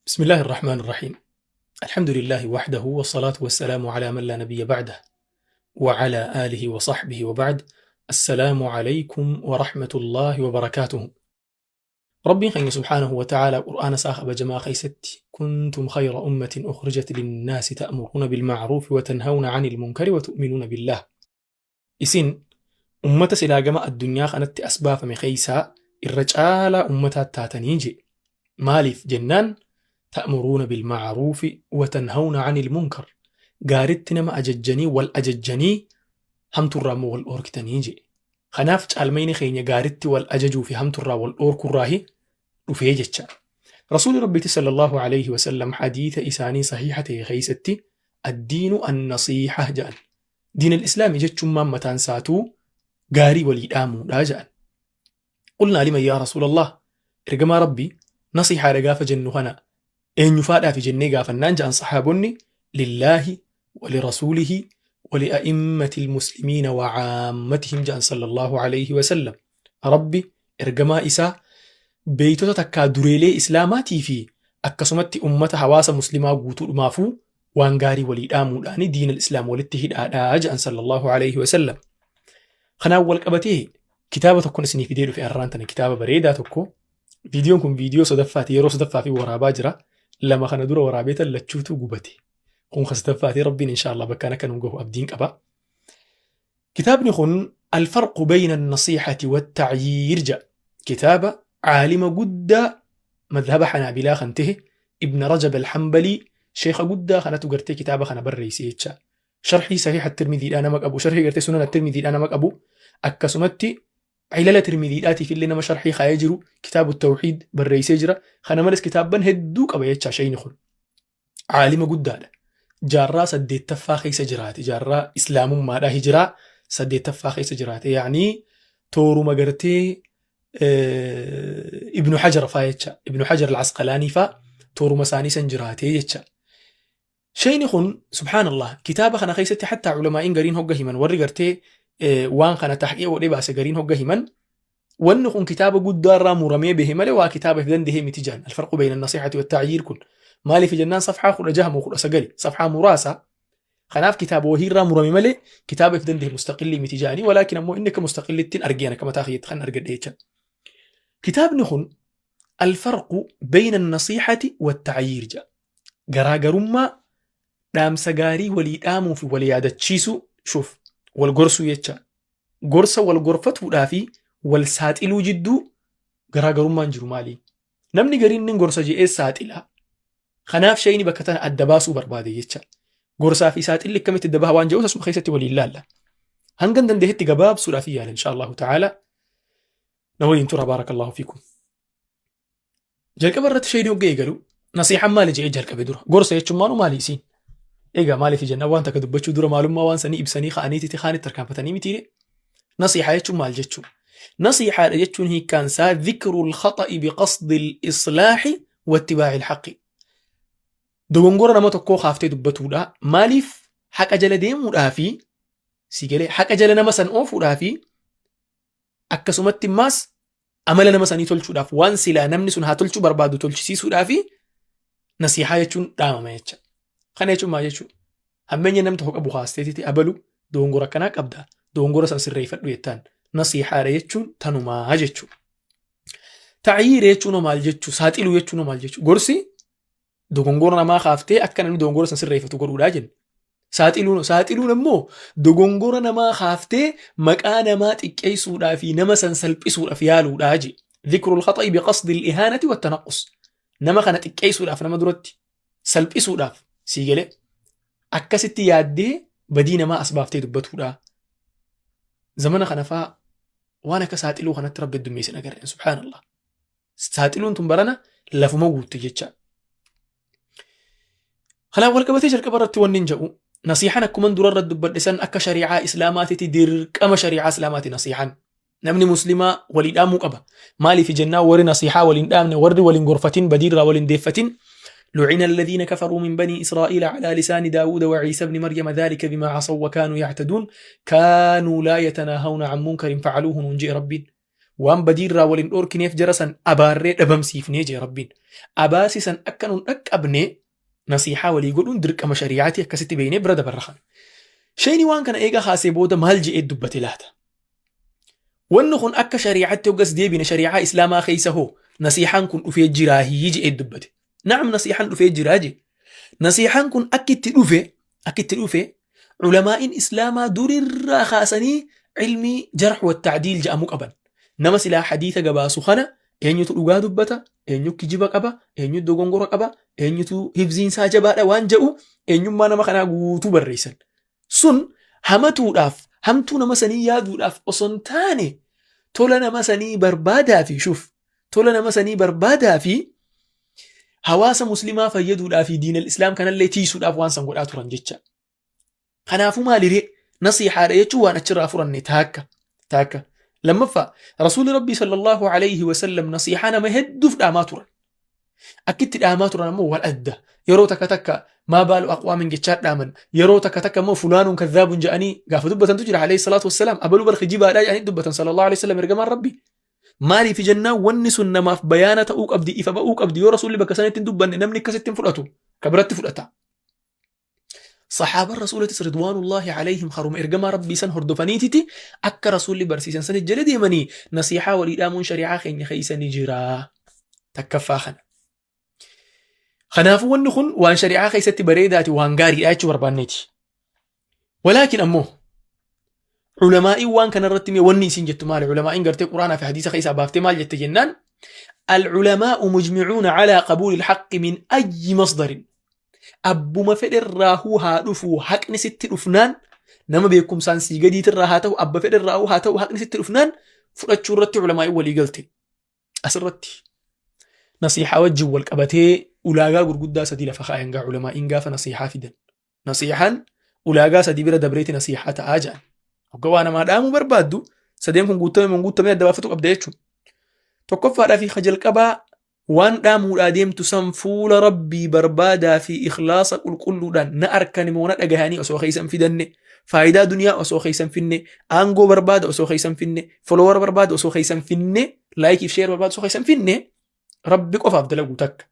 بسم الله الرحمن الرحيم. الحمد لله وحده، والصلاة والسلام على من لا نبي بعده وعلى آله وصحبه، وبعد. السلام عليكم ورحمة الله وبركاته. ربي خير سبحانه وتعالى قرآن ساخ جما خيست: كنتم خير أمة أخرجت للناس تأمرون بالمعروف وتنهون عن المنكر وتؤمنون بالله. Isin ummata silaa gama addunyaa kanatti as baafame keeysaa irra caalaa ummataa taatanii je. Maaliif jennaan, تأمرون بالمعروف وتنهون عن المنكر, gaaritti nama ajajjanii, wal ajajjanii, hamturraa immoo wal dhoorkitanii je. Kanaaf caalmayni keenya gaaritti wal ajajuu fi hamturraa wal dhoorkurraahi dhufee jecha. Rasuulli Rabbiiti صلى الله عليه وسلم hadiisa isaanii sahiiha ta'e keeysatti الدين النصيحة jedhan. Diin al-islaami jechummaan mataan isaatuu gaarii walii dhaamuudha jedhan. قلنا لمن يا رسول الله, ergamaa Rabbii, nasihaadha gaafa jennu kana eenyufaadhaaf jennee gaafannaan, jedhan sahaabonni, لله ولرسوله ولأئمة المسلمين وعامتهم jedhan صلى الله عليه وسلم. Rabbi, ergamaa isaa, beeytota takkaa dureelee islaamaatii fi akkasumatti ummata hawaasa muslimaa guutuudhumaafuu waan gaarii walii dhaamuudhaani diin al-islaam walitti hidhaadhaa jedhan صلى الله عليه وسلم. Kanaan wal qabatee kitaaba tokkon isinii fidee dhufe har'aan tana, kitaaba bareedaa tokko. Viidiyoon kun viidiyoo sadaffaati, yeroo sadaffaa fi waraabaa jira. Lama kana dura waraabee tan lachuutu gubate. Kun ka sadaffaati. Rabbiin إن شاء الله bakkaan akka nu gahu abdiin qaba. Kitaabni kun الفرق بين النصيحة والتعيير jedha. Kitaaba caalima guddaa madhaba Xanaabilaa kan tahe Ibn Rajab Alhambalii, sheekha guddaa kanatu gartee kitaaba kana barreesse jecha. Sharhii Sahiha Tirmidhiidhaa nama qabu, sharhii gartee Sunan Tirmidhiidhaa nama qabu, akkasumatti Cilala Tirmidhiidhaatiif illee nama sharhii kaayee jiru, kitaabu Tawxiid barreessee jira. Kana malees kitaabban hedduu qaba jecha sheeyni kun. Caalima guddaadha. Jaarraa saddeettaffaa keessa jiraate. Jaarraa islaamummaadhaa hijiraa saddeettaffaa keessa jiraate. Yaanii tooruma gartee Ibnu Hajar faa jecha. Ibnu Hajar al-Asqalaanii faa tooruma isaanii san jiraate jecha. Sheeyni kun, سبحان الله, kitaaba kana keessatti hattaa culamaa'iin gariin hogga himan, warri gartee waan kana tahqiiqa godhee baase gariin hogga himan, wanni kun kitaaba guddaa irraa muramee bahe malee waa kitaaba dandahee miti jedhan. الفرق بين النصيحة والتعيير kun maaliif jennaan, safxaa 16 moo 19, safxaa muraasa. Kanaaf kitaaba wahii irraa murame malee kitaaba if dandahe mustaqillii miti jedhanii, ولكن ammoo inni akka mustaqillittiin argeen akka mataa kiyyatti kan argadhe jecha. Kitaabni kun الفرق بين النصيحة والتعيير jedha. Garaagarummaa dhaamsa gaarii walii dhaamuu fi wal yaadachiisuu, شوف, wal gorsuu jecha, gorsa wal gorfatuudhaa fi wal saaxiluu jidduu garaagarummaan jiru maali? Namni gariin inni gorsa je'ee saaxila. Kanaaf shayni bakka tana adda baasuu barbaade jecha. Gorsaa fi saaxilli akkamitti adda baha waan jedhu asuma keessatti waliin laalla. Hangan dandeetti gabaabsuudhaaf yaala إن شاء الله تعالى. Na waliin tura, بارك الله فيكم. Jalqaba irratti shayni hogga eegalu nasiixaan maali je'ee jalqabe dura. Gorsa jechuun maanu maali isiin? Egaa maaliif jennaan, waan takka dubbachuu dura maalummaa waan sanii ibsanii ka'aniititi kaanitti tarkaanfatanii mitiire. Nasiixa jechuun maal jechuun? Nasiixaadha jechuun hiikkaan isaa ذكر الخطأ بقصد الإصلاح واتباع الحق. Dogongora nama tokkoo kaaftee dubbatuudha. Maaliif? Haqa jala deemuudhaa fi si galee haqa jala nama san oofuudhaa fi akkasumatti immaas amala nama sanii tolchuudhaaf, waan silaa namni sun haa tolchuu barbaadu tolchisiisuudhaa fi nasiixaa jechuun dhaamama jecha. Kana jechuun maal jechuudha? Hammeenya namni tokko qabu kaasteetiti abalu dogongora akkanaa qabda. Dogongora san sirreeffadhu jettaan. Nasiixaadha jechuun tanumaa jechuudha. تعيير jechuun maal jechuu? Saaxiluu jechuun maal jechuu? Gorsi dogongora namaa kaaftee akka namni dogongora san sirreeffatu godhuudhaa jenna. Saaxiluun ammoo dogongora namaa kaaftee maqaa namaa xiqqeessuudhaa fi nama san salphisuudhaaf yaaluudhaa je. ذكر الخطأ بقصد الإهانة والتنقص. Nama kana xiqqeessuudhaaf, nama duratti salphisuudhaaf, sii galee, akkasitti yaaddee badii namaa as baaftee dubbatuudha. Zamana kana faa waan akka saaxiluu kanatti Rabbi heddummeessin agarreen, سبحان الله. Saaxiluun tun barana lafuma guutte jecha. Kanaaf wal qabatee jalqaba irratti wanni hin jedhu, nasiixan akkuma dura irratti dubbadhe san akka shari'aa islaamaatitti dirqama shari'aa islaamaati nasiixan. Namni muslimaa walii dhaamuu qaba. Maaliif jennaan, warri nasiixaa waliin dhaamne, warri waliin gorfatin, badiirraa waliin deeffatin, لعن الذين كفروا من بني إسرائيل على لسان داود وعيسى بن مريم ذلك بما عصوا وكانوا يعتدون كانوا لا يتناهون عن منكر فعلوه. ننجي ربي. Waan badiirraa wal hin dhoorkineef jara san abaarree dhabamsiifnee jee Rabbiin. Abaasi san akka nun dhaqqabne nasiihaa walii godhuun dirqama shari'aati akkasitti beeynee bira dabarra kana. Sheeyni waan kana eega kaasee booda maal je'ee dubbate laata? Wanni kun akka shari'aatti hoggas deebine shari'aa islaamaa keessa hoo nasiihaan kun dhufee jiraahii je'ee dubbate. Na'am nasiihaan dhufee jiraa jee. Nasiihaan kun akki itti dhufe akki itti dhufe ulamaa'iin islaamaa durirraa kaasanii ilmii jarh wa ta'diil jedhamu qaban. Nama silaa hadiisa gabaasu kana eenyutu dhugaa dubbata, eenyu kijiba qaba, eenyu dogongora qaba, eenyutu hifziin isaa jabaadha waan jedhu eenyummaa nama kanaa guutuu barreessan. Sun hamatuudhaaf, hamtuu nama sanii yaaduudhaaf osoo hin taane tola nama sanii barbaadaa fi shuf tola nama sanii barbaadaa fi hawaasa muslimaa fayyaduudhaa fi diinal islaam kanallee tiisuudhaaf waan san godhaa turan jecha. Kanaafuu maaliree nasiihaadha jechuun waan achirraa furanne taakka taakka. Lammaffaa rasuulli rabbii sallallahu alayhi wasallam nasiihaa nama hedduuf dhaamaa turan. Akkitti dhaamaa turan ammoo wal adda. Yeroo takka takka maa baalu aqwaamin jechaa dhaaman. Yeroo takka takka immoo fulaanuun kadhaabuun jedhanii gaafa dubbatantu jira alayhi salaatu wassalaam. Abaluu bar kijibaadhaa jedhanii dubbatan sallallahu alayhi wasallam ergamaan rabbii. Maaliif jennaan wanni sun namaaf bayaana ta'uu qabdi ifa ba'uu qabdi yoo rasuulli bakka sanitti hin dubbanne namni akkasitti hin fudhatu ka biratti fudhata. Saxaaban rasuulatis ridwaanullaahi alayhim haruma ergamaa rabbii san hordofaniititi akka rasuulli barsiisan sanit jala deemanii nasiihaa walii dhaamuun shari'aa keenya keessa ni jira. Takkaffaa kana. Kanaafuu wanni kun waan shari'aa keessatti bareedaati waan gaariidha jechuu barbaanneeti. Walaakin ammoo ulamaa'iin waan kanarratti mee wanni isin jettu maali? Ulamaa'iin gartee Quraanaa fi hadiisa keessaa baaftee maal jette jennaan العلماء مجمعون على قبول الحق من أي مصدر abbuma fedherraahuu haa dhufuu haqni sitti dhufnaan nama beekumsaan sii gadiitirraa haa ta'u abba fedherraahuu haa ta'u haqni sitti dhufnaan fudhachuu irratti ulamaa'iin walii galte. Asirratti nasiihaa wajjin wal qabatee ulaagaa gurguddaa sadii lafa kaayan gaa ulamaa'iin gaafa nasiihaa fidan. Nasiihaan ulaagaa sadii bira dabreeti nasiihaa ta'aa jedhan. Hogga waa namaa dhaamuu barbaaddu sadeen kun guutame moo hin guutamne adda baafatu qabda jechuudha. Tokkoffaadhaa fi ka jalqabaa waan dhaamuudhaa deemtu san fuula Rabbii barbaadaa fi ikhlaasa qulqulluudhaan na arkani moo na dhagahanii osoo keessa hin fidanne faayidaa duniyaa osoo keessa hin finne aangoo barbaada osoo keessa hin finne folowara barbaada osoo keessa hin finne laayikii fi sheer barbaada osoo keessa hin finne Rabbi qofaaf dalaguu takka.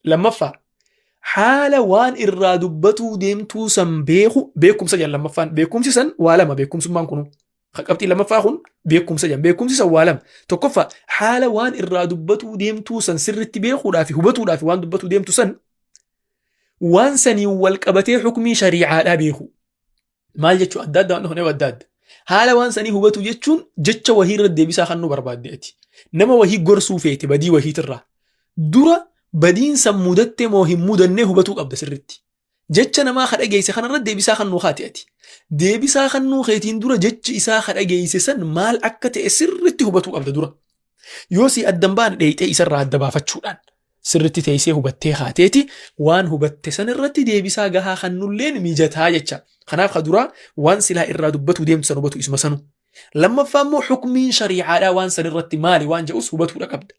Lammaffaa haala waan irraa dubbatuu deemtuu san beeku beekumsa jedhan lammaffaan beekumsi san waa lama beekumsummaan kunuu. Qabxii lammaffaa kun beekumsa jedhan beekumsi san waa lama. Tokkoffaa haala waan irraa dubbatuu deemtuu san sirritti beekuudhaa fi hubatuudhaa fi waan dubbatuu deemtu san waan saniin wal qabatee hukumii shariicaadhaa beeku. Maal jechuu adda adda waan dhufan adda adda. Haala waan sanii hubatu jechuun jecha wahii irra deebisaa kan nu barbaadde ati. Nama wahii gorsuu feete badii wahiitirraa. Dura badiin san mudatte moo hin mudannee hubatuu qabda sirritti. Jecha namaa ka dhageesse kanarra deebisaa kan nuu kaate ati. Deebisaa kan nuu keetiin dura jechi isaa ka dhageesse san maal akka ta'e sirritti hubatuu qabda dura. Yoo si addan baane dheeyxee isarraa adda baafachuudhaan. Sirritti teessee hubattee kaateeti waan hubatte san irratti deebisaa gahaa kannulleen mijataa jecha. Kanaaf ka duraa waan silaa irraa dubbatuu deemtu san hubatu isuma sanu. Lammaffaa immoo hukmiin shariicaadhaa waan san irratti maali waan jedhus hubatuudha qabda.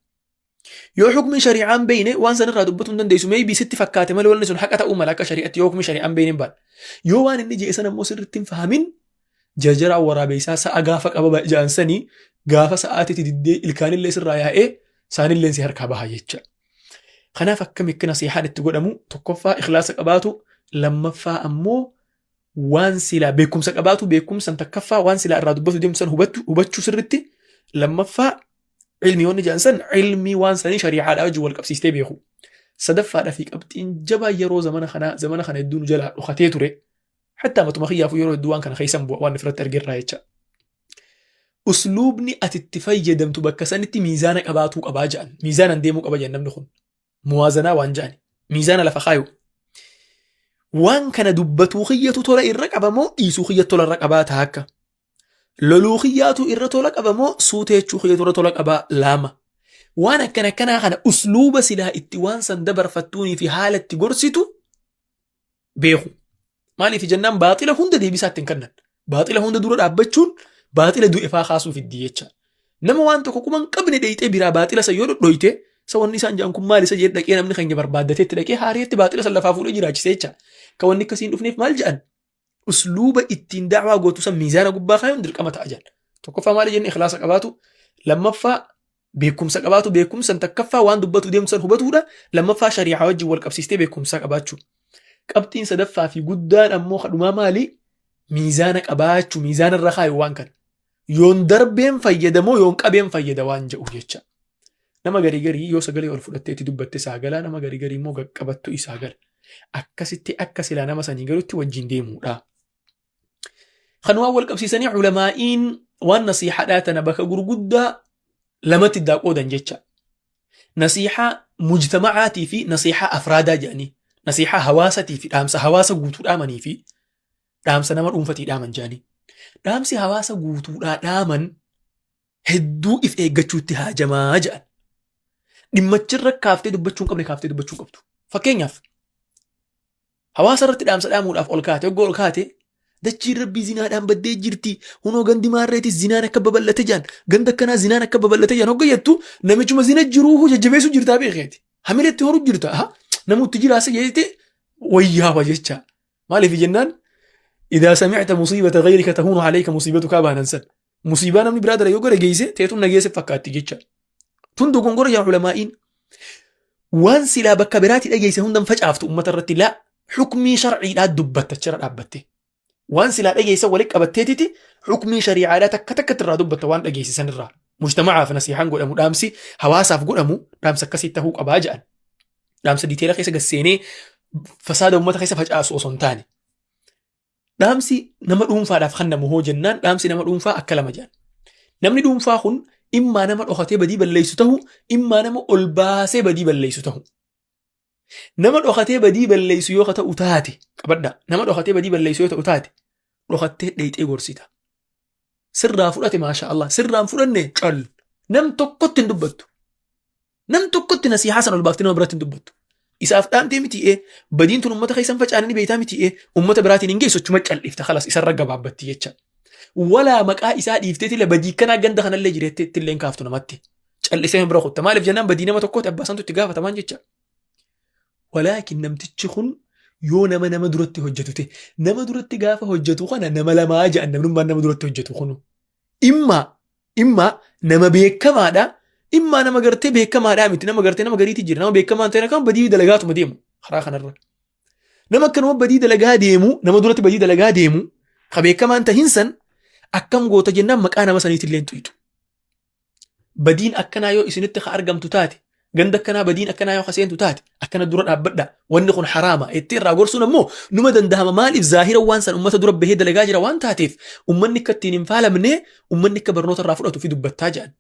Yoo hukmii shariicaan beeyne waan san irraa dubbatuu hin dandeessu maybe sitti fakkaate malee wanni sun haqa ta'uu mala akka shari'atti yoo hukmii shari'aan beeyne hin baane. Yoo waan inni je'e san ammoo sirritti hin fahamin jarjaraan waraabeessaa sa'a gaafa qaba ja'an sanii gaafa sa'aatitti diddee ilkaanillee sirraa yaa'ee saanilleen si harkaa baha jecha. Kanaaf akkamitti nasiihaan itti godhamu tokkoffaa ikhlaasa qabaatu lammaffaa ammoo waan silaa beekumsa qabaatu beekumsan takkaffaa waan silaa irraa dubbatu deemtu san hubachuu sirritti lammaffaa ilmii wanni jedhan san ilmii waan sanii shariicaadhaa wajjin wal qabsiistee beeku. Sadaffaadhaa fi qabxiin jabaa yeroo zamana kanaa zamana kana hedduu nu jalaa dhokatee ture. Hattaa matuma kiyyaafuu yeroo hedduu waan kana keessan bu'a waan ofirratti argerraa jecha. Usluubni ati itti fayyadamtu bakka sanitti miizaana qabaatuu qabaa jedhan. Miizaanan deemuu qaba jedhan namni kun. Muwaazanaa waan jedhani. Miizaana lafa kaayu. Waan kana dubbatuu kiyyatu tola irra qaba moo dhiisuu kiyyatu tola irra qabaa taakka. Loluu kiyyaatu irra tola qaba moo suuteechuu kiyyatu irra tola qabaa laama. Waan akkana akkanaa kana usluuba silaa itti waan san dabarfattuunii fi haala itti gorsitu beeku. Maaliif jennaan baaxila hunda deebisaa ittiin kennan. Baaxila hunda dura dhaabbachuun baaxila du'e faa kaasuu fiddi jecha. Nama waan tokko quba hin qabne dheeyxee biraa baaxila san yoo dhodhooyte isa wanni isaan jedhan kun maal isa jedhee dhaqee namni keenya barbaaddatee itti dhaqee haariyetti baaxila san lafaa fuudhee jiraachise jecha. Ka wanni akkasii hin dhufneef maal jedhan? Usluuba ittiin da'waa gootu san miizaana gubbaa kaayuun dirqama ta'a jedhan. Tokkoffaa maali jenne ikhlaasa qabaatu. Lammaffaa beekumsa qabaatu, beekumsan takkaffaa waan dubbatu deemtu san hubatuudha. Lammaffaa shari'aa wajjin wal qabsiistee beekumsa qabaachuu. Qabxiin sadaffaa fi guddaan ammoo kadhumaa maali? Miizaana qabaachuu, miizaana irra kaayu waan kana. Yoon darbeen fayyadamoo yoon qabeen fayyada waan jedhu jecha. Nama garii garii yoo sagalee ol fudhattee itti dubbatte isaa gala, nama garii garii immoo qaqqabattu isaa gala. Akkasitti akka silaa nama sanii galutti wajjin deemuudha. Kan waan wal qabsiisanii ulamaa'iin waan nasiihaadhaa tana bakka gurguddaa lamatti iddaa qoodan jecha. Nasiihaa mujtama'aatii fi nasiihaa afraadaa jedhanii. Nasiihaa hawaasatii fi dhaamsa hawaasa guutuu dhaamanii fi dhaamsa nama dhuunfatii dhaaman jedhanii. Dhaamsi hawaasa guutuudhaa dhaaman hedduu if eeggachuutti haajamaa jedhan. Dhimmachirra kaaftee dubbachuu hin qabne kaaftee dubbachuu hin qabdu. Fakkeenyaaf hawaasa irratti dhaamsa dhaamuudhaaf ol kaate, hoggoo ol kaate dachiin rabbii zinaadhaan baddee jirti, hunoo gandi maarreetis zinaan akka babal'ate jedhan, ganda akkanaa zinaan akka babal'ate jedhan hogga jettu namichuma zina jiruu jajjabeessuu jirtaa beekeeti. Hamiletti horu jirta. Namutti jiraasa jeete wayyaawa jecha. Maaliif jennaan idaa sami'ta musiibata gayrika tahuunu alayka musiibatukaa baanan san. Musiibaa namni biraa dala yoo gara geesse teetuun nageesse fakkaatti jecha. Tun dogongora yaa ulamaa'iin. Waan silaa bakka biraatti dhageesse hundan facaaftu ummata irratti laa hukmii sharciidhaa dubbatta achirra dhaabbatte. Waan silaa dhageesse walitti qabatteetiti hukmii shariicaadhaa takka takkatti irraa dubbatta waan dhageesse sanirraa. Mujtamacaaf nasiihaan godhamu dhaamsi hawaasaaf godhamu dhaamsa akkasii tahuu qabaa jedhan. Dhaamsa diteela keessa gasseenee fasaada ummata keessa facaasu osoo hin taane. Dhaamsi nama dhuunfaadhaaf kennamu hoo jennaan dhaamsi nama dhuunfaa akka lama jedhan. Namni dhuunfaa kun immaa nama dhokatee badii balleessu tahu, immaa nama ol baasee badii balleessu tahu. Nama dhokatee badii balleessu yoo ta'u taate, qabadhaa, nama dhokatee badii balleessu yoo ta'u taate, dhokattee dheeyxee gorsita. Sirraa fudhate maasha Allah, sirraan fudhanne cal. Nam tokkotti hin dubbattu. Nam tokkotti nasiihaa san ol baaftee nama biratti hin dubbattu. Isaaf dhaamtee miti ee badiin tun ummata keessan facaane ni beektaa miti ee ummata biraatiin hin geessu achuma cal'ifta kalas isarra gabaabbatti jecha. Walaa maqaa isaa dhiiftee tila badii kanaa ganda kanallee jireettee ittillee hin kaaftu namatti. Cal'isee bira kutta maaliif jennaan badii nama tokkooti abbaa santu itti gaafatamaan jecha. Walaakin namtichi kun yoo nama nama duratti hojjetu ta'e nama duratti gaafa hojjetu kana nama lamaa jedhan namnummaan nama duratti hojjetu kunu. Imma imma nama beekamaadha imma nama gartee beekamaadha miti nama gartee nama gariitti jira nama beekamaa hin ta'in kan badii dalagaatuma deemu karaa kanarra. Nama akkanuma badii dalagaa deemu nama duratti badii dalagaa deemu ka beekamaa hin tahin san akkam goota jennaan maqaa nama saniitillee hin tuytu. Badiin akkanaa yoo isinitti ka argamtu taate ganda akkanaa badiin akkanaa yoo ka seentu taate akkana dura dhaabbadha wanni kun haraama itti irraa gorsuun ammoo numa dandahama maaliif zaahira waan san ummata dura bahee dalagaa jira waan taateef ummanni akka ittiin hin faalamne ummanni akka barnoota irraa fudhatu fi dubbattaa jedhan.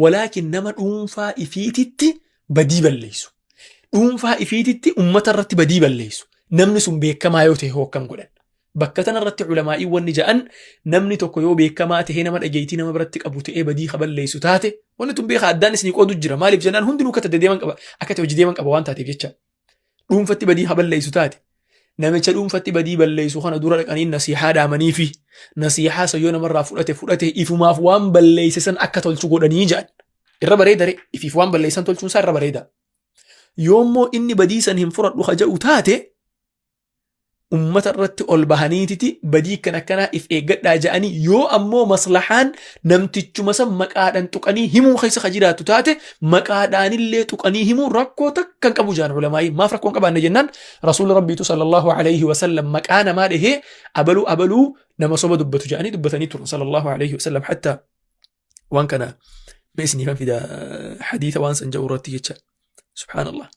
Walaakin nama dhuunfaa ifiititti badii balleessu. Dhuunfaa ifiititti ummata irratti badii balleessu. Namni sun beekamaa yoo ta'e hoo akkam godhan? Bakka tana irratti ulamaa'iin wanni ja'an namni tokko yoo beekamaa tahee nama dhageeytii nama biratti qabu ta'ee badii ka balleessu taate wanni tun beekaa addaan isinii qoodu jira. Maaliif jennaan hundinuu akka ta'e deeman qaba akka ta'e hojii deeman qaba waan taateef jecha. Dhuunfatti badii ka balleessu taate namicha dhuunfatti badii balleessu kana dura dhaqanii nasiihaa dhaamanii fi nasiihaa san yoo namarraa fudhate fudhate ifumaaf waan balleesse san akka tolchu godhanii ja'an. Irra bareeda re ifiif waan balleessan tolchuun isaa irra bareeda. Yoommoo inni badii san hin fudhadhu ka ja'u taate ummata irratti ol bahaniititi badii kan akkanaa if eeggadhaa ja'anii yoo ammoo maslahaan namtichuma san maqaadhaan tuqanii himuu keessa ka jiraattu taate maqaadhaanillee tuqanii himuu rakkoo takka hin qabu ja'an ulamaa'ii maaf rakkoo hin qabaanne jennaan rasuulli rabbiitu sallallahu alayhi wasallam maqaa namaa dhahee abaluu abaluu nama soba dubbatu ja'anii dubbatanii turan sallallahu alayhi wasallam hatta waan kana mee isiniifan fida hadiisa waan san ja'u irratti jecha subhaanallah.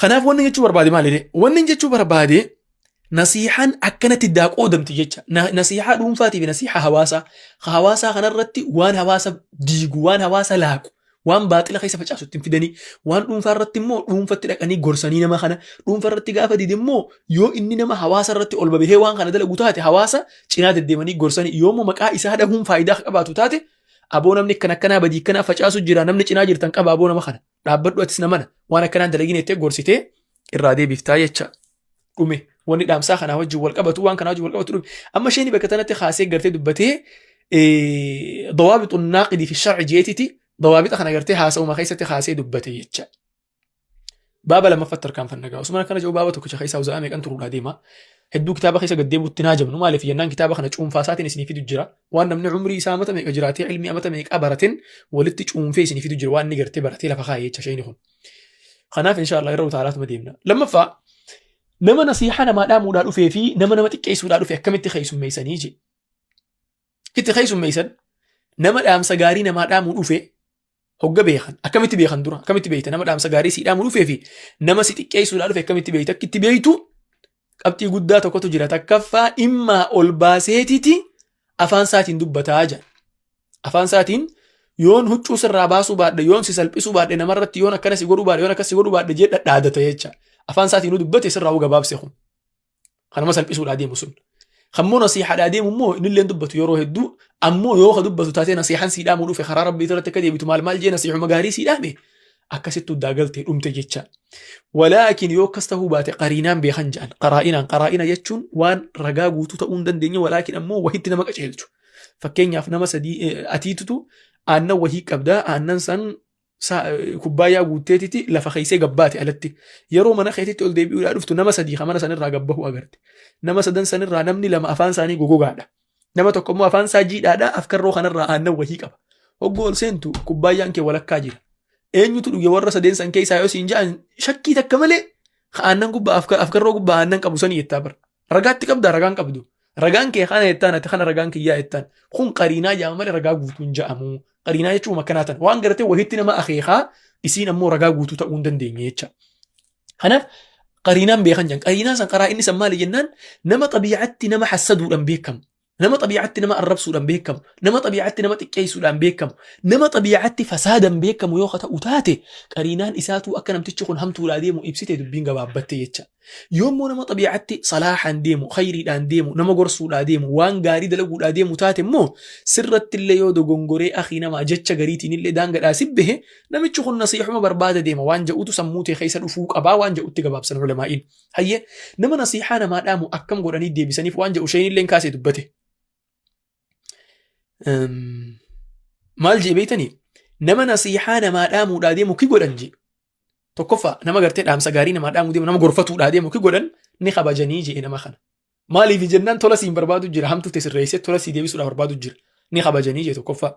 Kanaaf wanni jechuu barbaade maali? Wanni jechuu barbaade nasiihaan akkanatti daa qoodamti jecha. Nasiihaa dhuunfaatii fi nasiihaa hawaasaa. Hawaasaa kanarratti waan hawaasa diigu, waan hawaasa laaqu, waan baaxila keessa facaasu ittiin fidanii, waan dhuunfaa irratti immoo dhuunfatti dhaqanii gorsanii nama kana, dhuunfaa irratti gaafa dide immoo yoo inni nama hawaasa irratti ol babahee waan kana dalagu taate hawaasa cinaa deddeemanii gorsanii yoo immoo maqaa isaa dhahuun faayidaa qabaatu taate aboo namni akkana akkanaa badii akkanaa facaasu jira namni cinaa jirtan qaba aboo nama kana. Dhaabbadhu atis namana waan akkanaan dalagin jettee gorsitee irraa deebiftaa jecha dhume wanni dhaamsaa kanaa wajjin wal qabatu waan kanaa wajjin wal qabatu dhume amma isheen bakka tanatti kaasee gartee dubbatee dawaabitu naaqidii fi sharci jeetiti dawaabixa kana gartee haasa'uma keessatti kaasee dubbate jecha. Baaba lammaffatti tarkaanfanna gaa. Osuma akkana jiru baaba tokkicha keessaa uza'aa meeqan turuudhaa deema. Hedduu kitaaba keessa gad deebi'utti naa jabnu maaliif jennaan kitaaba kana cuunfaa isaatiin isinii fidu jira. Waan namni umrii isaa amata meeqa jiraatee ilmii amata meeqaa barateen walitti cuunfee isinii fidu jira waan inni gartee baratee lafa kaa'e jecha shayni kun. Kanaaf inshaallah irra utaalaatuma deemna. Lammaffaa nama nasiihaa namaa dhaamuudhaa dhufee fi nama nama xiqqeessuudhaa dhufe akkamitti keessummeessanii je. Itti keessummeessan nama dhaamsa gaarii namaa dhaamuu dhufe hogga beekan akkamitti beekan dura akkamitti beekta nama dhaamsa gaarii sii dhaamuu dhufee fi nama si xiqqeessuudhaa dhufe akkamitti beekta akka itti beektu qabxii guddaa tokkotu jira takkaffaa dhimmaa ol baaseetiti afaan isaatiin dubbataa jedha. Afaan isaatiin yoon huccuu sirraa baasuu baadhe yoon si salphisuu baadhe namarratti yoon akkana si godhuu baadhe yoon akkas si godhuu baadhe jee dhadhaadata jecha. Afaan isaatiin dubbate sirraa gabaabse kun. Kanama salphisuudhaa deemu sun. Kammoo nasiihaadhaa deemu immoo innillee dubbatu yeroo hedduu ammoo yoo ka dubbatu taatee nasiihaan sii dhaamuu dhufe karaa rabbii irratti akka deebitu maal maal jee nasiihuma gaarii sii dhaame akkasitti uddaa galtee dhumte jecha. Walaakin yoo akkas ta'uu baate qariinaan beekan jedhan qaraa'inaan qaraa'ina jechuun waan ragaa guutuu ta'uu hin dandeenye walaakin ammoo wahitti nama qaceelchu. Fakkeenyaaf nama sadii atiitutu aannan wahii qabdaa aannan san kubbaayyaa guutteetiti lafa keessee gabbaate alatti. Yeroo mana keetitti ol deebi'uudhaa dhuftu nama sadii kan mana sanirraa gabbahu agarte. Nama sadan sanirraa namni lama afaan isaanii gogogaadha. Nama tokko immoo afaan isaa jiidhaadha afkarroo kanarraa aannan wahii qaba. Hogguu ol seentu kubbaayyaan kee walakkaa jira. Eenyutu dhuge warra sadeen san keessaa yoo siin ja'an shakkii takka malee aannan gubbaa afkarroo gubbaa aannan qabu sanii jettaa bara. Ragaatti qabdaa ragaan qabdu. Ragaan kee kana jettaan ati kana ragaan kiyyaa jettaan. Kun qariinaa jedhama malee ragaa guutuu hin jedhamu. Qariinaa jechuun akkanaa tan. Waan gartee wahitti nama akeekaa isiin ammoo ragaa guutuu ta'uu hin dandeenye jecha. Kanaaf qariinaan beekan jedhan. Qariinaan san qaraa inni san maali jennaan nama xabiicatti nama hassaduudhaan beekamu. Nama xabiicatti nama arrabsuudhaan beekamu. Nama xabiicatti nama xiqqeessuudhaan beekamu. Nama xabiicatti fasaadan beekamu yoo ta'u taate qariinaan isaatuu akka namtichi kun hamtuudhaa deemu ibsite dubbiin gabaabbatte jecha. Yoommoo nama xabiicatti salaahaan deemu, khayriidhaan deemu, nama gorsuudhaa deemu, waan gaarii dalaguudhaa deemu taate immoo sirratti illee yoo dogongoree akii namaa jecha gariitiin illee daangadhaa si bahe namichi kun nasiihuma barbaada deema waan jedhutu sammuu tee keessa dhufuu qabaa waan jedhutti gabaabsan ulamaa'iin. Hayyee nama nasiihaa namaa dhaamu akkam godhanii deebisaniif waan jedhu isheen illee kaasee dubbate. Maal jee beektanii? Nama nasiihaa namaa dhaamuudhaa deemu ki godhan jee. Tokkoffaa nama gartee dhaamsa gaarii namaa dhaamuu deemu nama gorfatuudhaa deemu ki godhan ni kabajanii jee nama kana. Maaliif jennaan tola siin barbaadu jira hamtuu te sirreessee tola sii deebisuudhaaf barbaadu jira. Ni kabajanii jee tokkoffaa.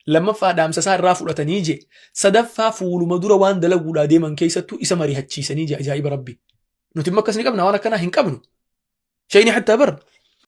Lammaffaa dhaamsa isaa irraa fudhatanii jee. Sadaffaa fuuluma dura waan dalaguudhaa deeman keessattuu isa mari'achiisanii jee ajaa'iba rabbi. Nuti immoo akkas ni qabna waan akkanaa hin qabnu. Shayni hattaa bar